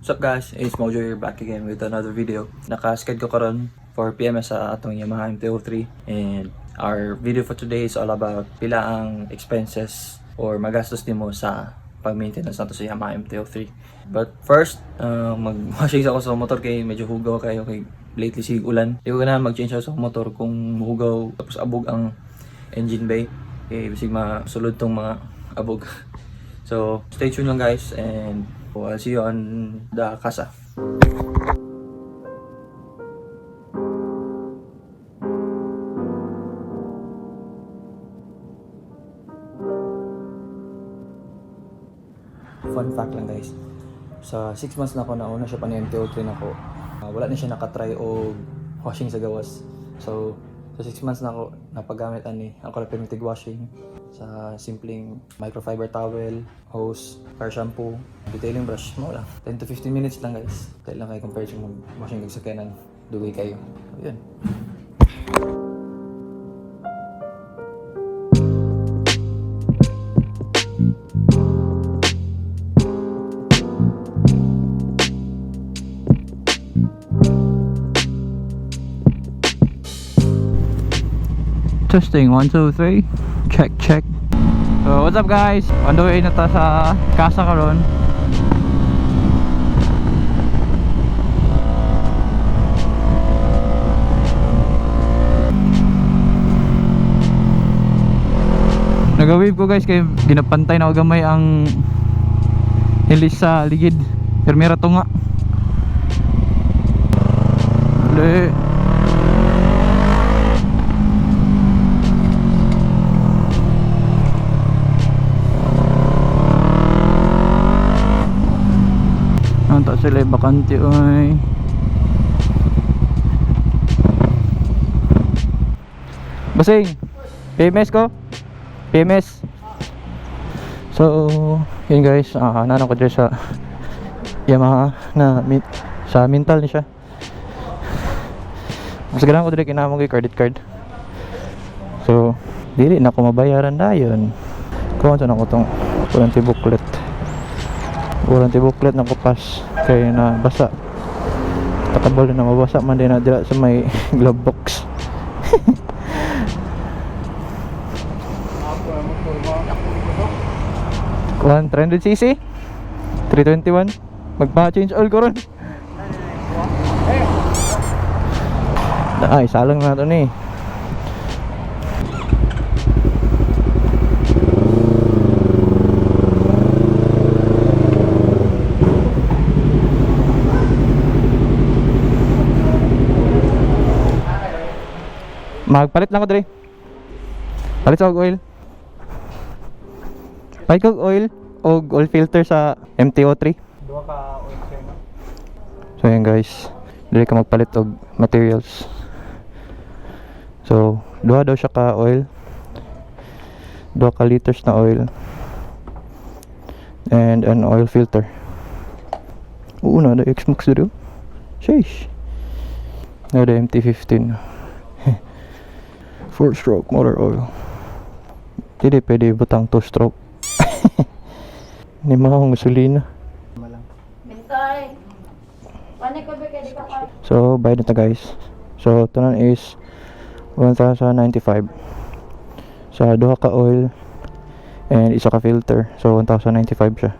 What's up, guys? It's Mojo here, back again with another video. Nakasked ko karon for PMS sa atong Yamaha MT-03, and our video for today is all about pila ang expenses or magastos nimo sa pag-maintenance nato sa Yamaha MT-03. But first, mag-washing ako sa motor kay medyo hugaw kayo kay lately sig ulan. Di ko ganahan mag-change ako sa motor kung hugaw tapos abog ang engine bay. Kay bisig masulod tong mga abog. So, stay tuned lang, guys, and I'll see you on the casa. Fun fact lang, guys. Sa 6 months na ako nauna siya pa ni MT-03 na ko. Wala na siya nakatry og washing sa gawas. So, sa 6 months na ako napagamit ani, ako ra permitig washing sa simpleng microfiber towel, hose, car shampoo, detailing brush, mo lang. 10 to 15 minutes lang, guys. Dahil lang kayo compared sa mag washing kag sakyanan, dugay kayo. So, yun. Testing, 1, 2, 3. Check, check. So, what's up, guys? On the way na ta sa casa karon. Nag-wave ko, guys, kay ginapantay na ko gamay ang hilis sa ligid. Pero mira to nga. Le. Ang ta sila bakante oy. Basing. PMS ko. PMS. So, yun guys, nano ko dyan sa Yamaha na sa Mintal ni siya. Mas ganahan ko diri kinahanglan ko credit card. So, dili na ko mabayaran dayon. Kuha na ko tong warranty booklet. Warranty booklet na ko pas kay na basa. Takabal na mabasa man din na dira sa may glove box. Kuan 300 cc, 321, magpa-change oil ko ron. Ay, salang na to ni. Magpalit lang ko dre. Palit sa og oil. Palit kog oil og oil filter sa MT-03. Duha ka oil, sir, no? So yun guys, dili ka magpalit og materials. So, duha daw siya ka oil. Duha ka liters na oil. And an oil filter. Oo na, the X-Max dito. Sheesh. Na the MT-15. 4 stroke motor oil. Dili pwede butang 2 stroke. Ni mga akong gasolina. Malang. Bintay. Paano ko ba kaya di ka pa? So, bayad na ta, guys. So, tanan is 1,095. Sa duha ka oil and isa ka filter. So, 1,095 siya.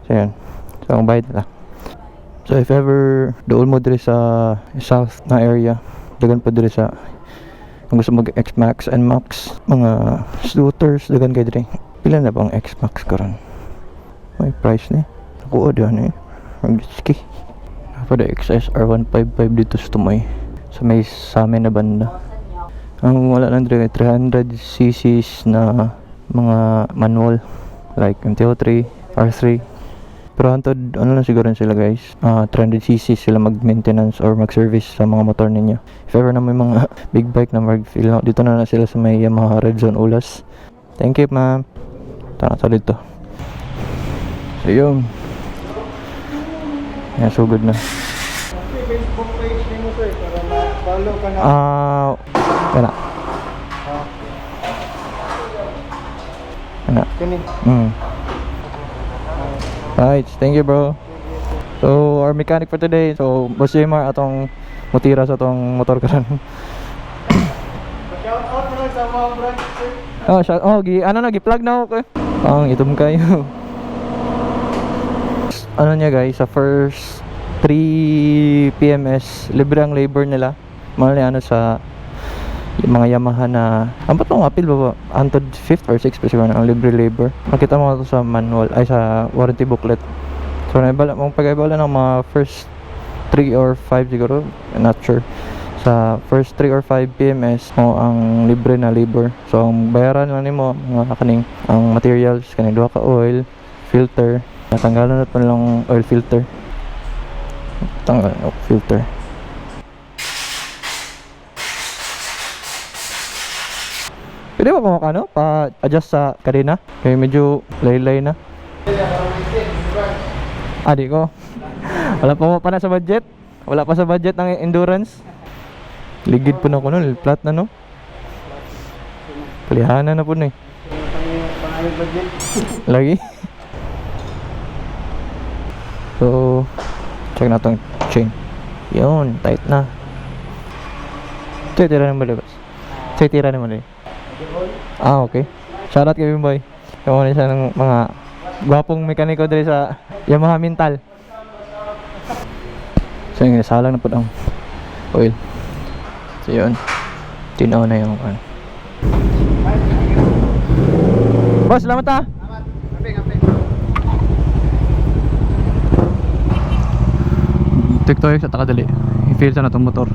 So, yan. So, ang bayad na lang. So, if ever dool mo diri sa south na area, dagan pa diri sa kung gusto mag X-Max and Max, mga scooters, dagan kay diri. Pila na bang X-Max karon? May price ni. Ako diyan eh. Mag-ski. Pa the XSR 155 dito sa Tumoy. Sa may sa amin na banda. Ang wala lang diri 300 cc's na mga manual like MT-03, R3. Pero hantod ano lang siguro sila, guys. 300 cc sila mag-maintenance or mag-service sa mga motor ninyo. If ever na may mga big bike na mag-feel dito na na sila sa may Yamaha Red Zone Ulas. Thank you, ma'am. Tara sa dito. So yun. Yeah, so good na. Okay, Facebook page nimo, sir, para ma-follow ka na. Ah, kana. Kana. Kini. Right, thank you, bro. So our mechanic for today, so Boss Jmar atong mutira sa atong motor karon. Shout out mo lang sa mga branch, sir. Oh, shout, oh, gi ano na gi-plug na ako. Eh. Ang itom kayo. Ano niya guys, sa first 3 PMS, libre ang labor nila. Mahal niya ano sa yung mga Yamaha na ang ba't nung appeal ba ba? Antod 5th or 6th pa siguro na ang libre labor. Makita mo ito sa manual ay sa warranty booklet. So naibala mong pag-ibala ng mga first 3 or 5 siguro, I'm not sure. Sa first 3 or 5 PMS mo ang libre na labor. So ang bayaran lang nimo mga kaning ang materials kaning duha ka oil, filter. Natanggalan na pa lang oil filter. Tanggal oh, filter. Pwede ba kung ano, pa-adjust sa kadena? Kaya medyo laylay na. Ah, di ko. Wala pa pa na sa budget. Wala pa sa budget ng endurance. Ligid po na ko nun, flat na no. Palihanan na po na eh. Pangayon budget. Lagi. So, check na tong chain. Yun, tight na. Ito, tira naman boss. Ito, tira naman eh. Ah, okay. Shoutout kay Bimboy. Yung na siya ng mga gwapong mekaniko diri sa Yamaha Mintal. So yun, salang na po ang oil. So yun. Tinaw na yung ano. Boss, salamat ah! Salamat. Kape, kape. TikTok sa takadali. I-feel sa na itong motor.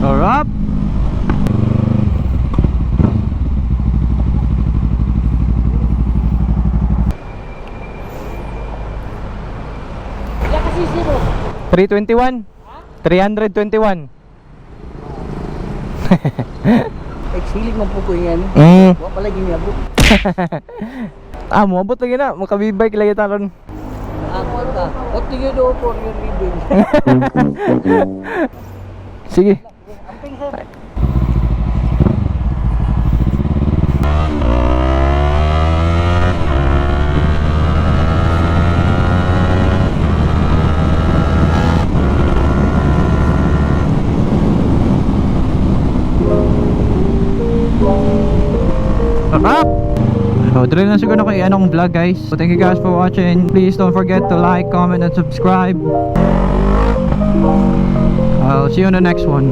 Sarap! Wala kasi zero. 321. 321. Exiling man po ko yan. Wa pala giniabot. Ah, moabot lagi na. Makabibike lagi taron. Ako ka. What do you do for your living? Sige. Amping, sir. Sarap! So, dito na siguro kay anong vlog guys. So, thank you guys for watching. Please don't forget to like, comment, and subscribe. I'll see you on the next one.